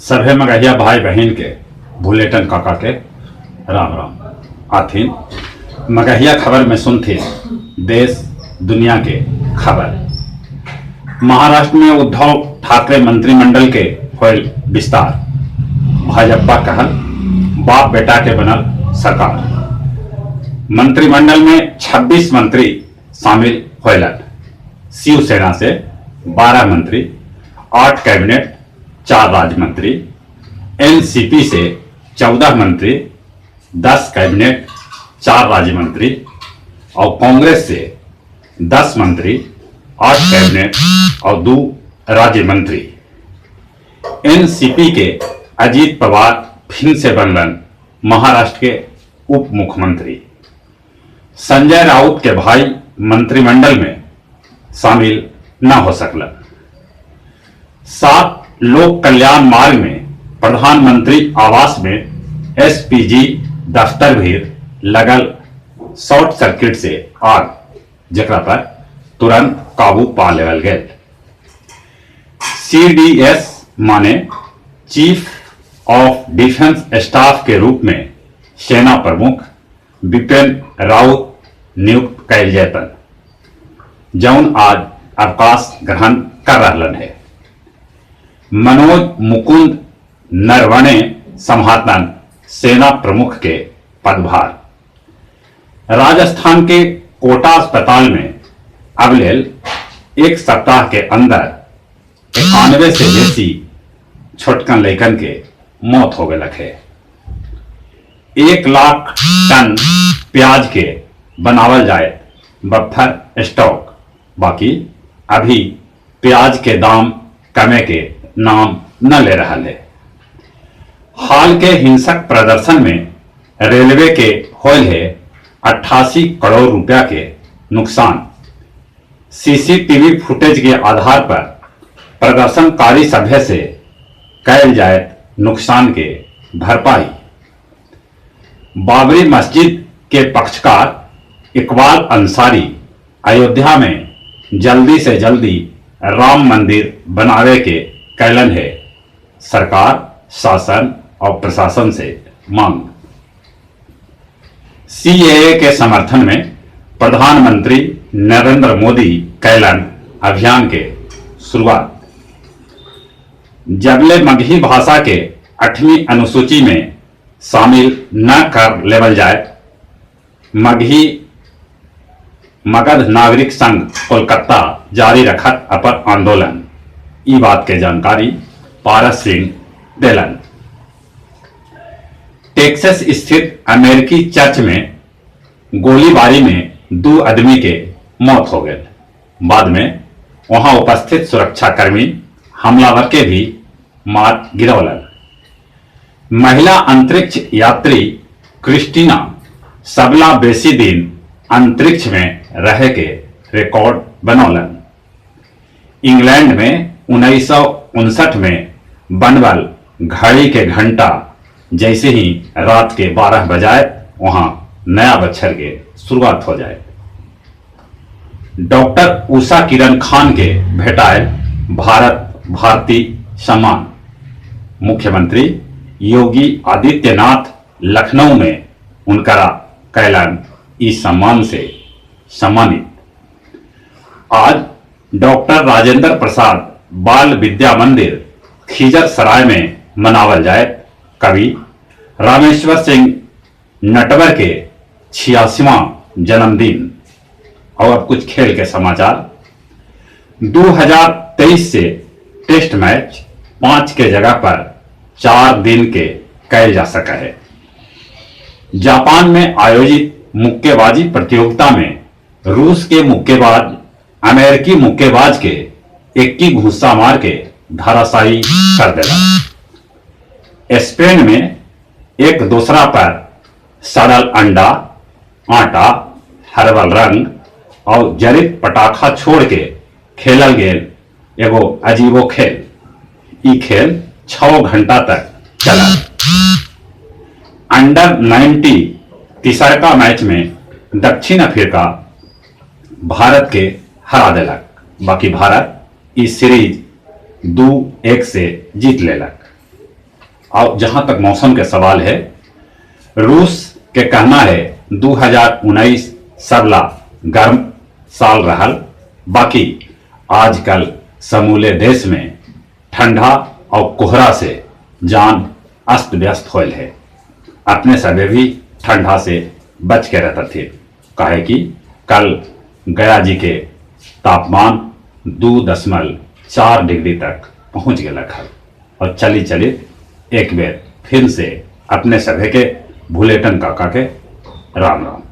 सभे मगहिया भाई बहिन के भुलेटन काका के राम राम। आथिन मगहिया खबर में सुनथिन देश दुनिया के खबर। महाराष्ट्र में उद्धव ठाकरे मंत्रिमंडल के होल विस्तार, भाजपा कहल बाप बेटा के बनल सरकार। मंत्रिमंडल में 26 मंत्री शामिल होलन। शिवसेना से 12 मंत्री, 8 कैबिनेट, 4 राज्य मंत्री, एनसीपी से 14 मंत्री, 10 कैबिनेट, 4 राज्य मंत्री और कांग्रेस से 10 मंत्री, 8 कैबिनेट और 2 राज्य मंत्री। एनसीपी के अजीत पवार फिर से बनलन महाराष्ट्र के उप मुख्यमंत्री। संजय राउत के भाई मंत्रिमंडल में शामिल न हो सकलन। 7 लोक कल्याण मार्ग में प्रधानमंत्री आवास में एसपीजी दफ्तर भी लगल शॉर्ट सर्किट से आग, जेकरा पर तुरंत काबू पा लेवल गेल। सीडीएस माने चीफ ऑफ डिफेंस स्टाफ के रूप में सेना प्रमुख बिपिन राउत नियुक्त कैल जैतन, जौन आज अवकाश ग्रहण कर रहलन है। मनोज मुकुंद नरवणे संभातन सेना प्रमुख के पदभार। राजस्थान के कोटा अस्पताल में अब लेल एक सप्ताह के अंदर 91 से बेसी छोटकन लइकन के मौत हो गलक है। 1 लाख टन प्याज के बनावल जाए बफर स्टॉक, बाकी अभी प्याज के दाम कमे के नाम न ले रहा है। हाल के हिंसक प्रदर्शन में रेलवे के होल है 88 करोड़ रुपया के नुकसान। सीसीटीवी फुटेज के आधार पर प्रदर्शनकारी सभ्य से कैल जाए नुकसान के भरपाई। बाबरी मस्जिद के पक्षकार इकबाल अंसारी अयोध्या में जल्दी से जल्दी राम मंदिर बनावे के कैलन है सरकार, शासन और प्रशासन से मांग। सीएए के समर्थन में प्रधानमंत्री नरेंद्र मोदी कैलन अभियान के शुरुआत। जबले मगही भाषा के 8वीं अनुसूची में शामिल न कर लेवल जाए, मगही मगध नागरिक संघ कोलकाता जारी रखत अपर आंदोलन। ई बात के जानकारी पारस सिंह देलन। टेक्सास स्थित अमेरिकी चर्च में गोलीबारी में 2 आदमी के मौत हो गए। बाद में वहां उपस्थित सुरक्षाकर्मी हमलावर के भी मार गिरौलन। महिला अंतरिक्ष यात्री क्रिस्टीना सबला बेसी दिन अंतरिक्ष में रहे के रिकॉर्ड बनौलन। इंग्लैंड में 1959 में बनवल घड़ी के घंटा जैसे ही रात के 12 बजाए वहां नया बच्छर के शुरुआत हो जाए। डॉक्टर उषा किरण खान के भेटायल भारत भारती सम्मान। मुख्यमंत्री योगी आदित्यनाथ लखनऊ में उनकरा कैलन इस सम्मान से सम्मानित। आज डॉक्टर राजेंद्र प्रसाद बाल विद्या मंदिर खीजर सराय में मनावल जाए कवि रामेश्वर सिंह नटवर के 86वां जन्मदिन। और अब कुछ खेल के समाचार। 2023 से टेस्ट मैच 5 के जगह पर 4 दिन के कैल जा सका है। जापान में आयोजित मुक्केबाजी प्रतियोगिता में रूस के मुक्केबाज अमेरिकी मुक्केबाज के 21 घुस्सा मार के धराशायी कर देला। स्पेन में एक दूसरा पर सड़ल अंडा, आटा, हर्बल रंग और जरित पटाखा छोड़ के खेलल गेल एगो अजीबो खेल। ई खेल 6 घंटा तक चला। अंडर 90 तीसरका मैच में दक्षिण अफ्रीका भारत के हरा देलक, बाकी भारत ई सीरीज 2-1 से जीत लेलक। और जहां तक मौसम के सवाल है, रूस के कहना है 2019 सबला गर्म साल रहल, बाकी आजकल समूले देश में ठंडा और कोहरा से जान अस्त व्यस्त होल है। अपने सबे भी ठंडा से बच के रहता थे, काहे कि कल गया जी के तापमान 2.4 डिग्री तक पहुंच गया हल। और चली चली एक बेर फिर से अपने सभे के भुलेटन काका के राम राम।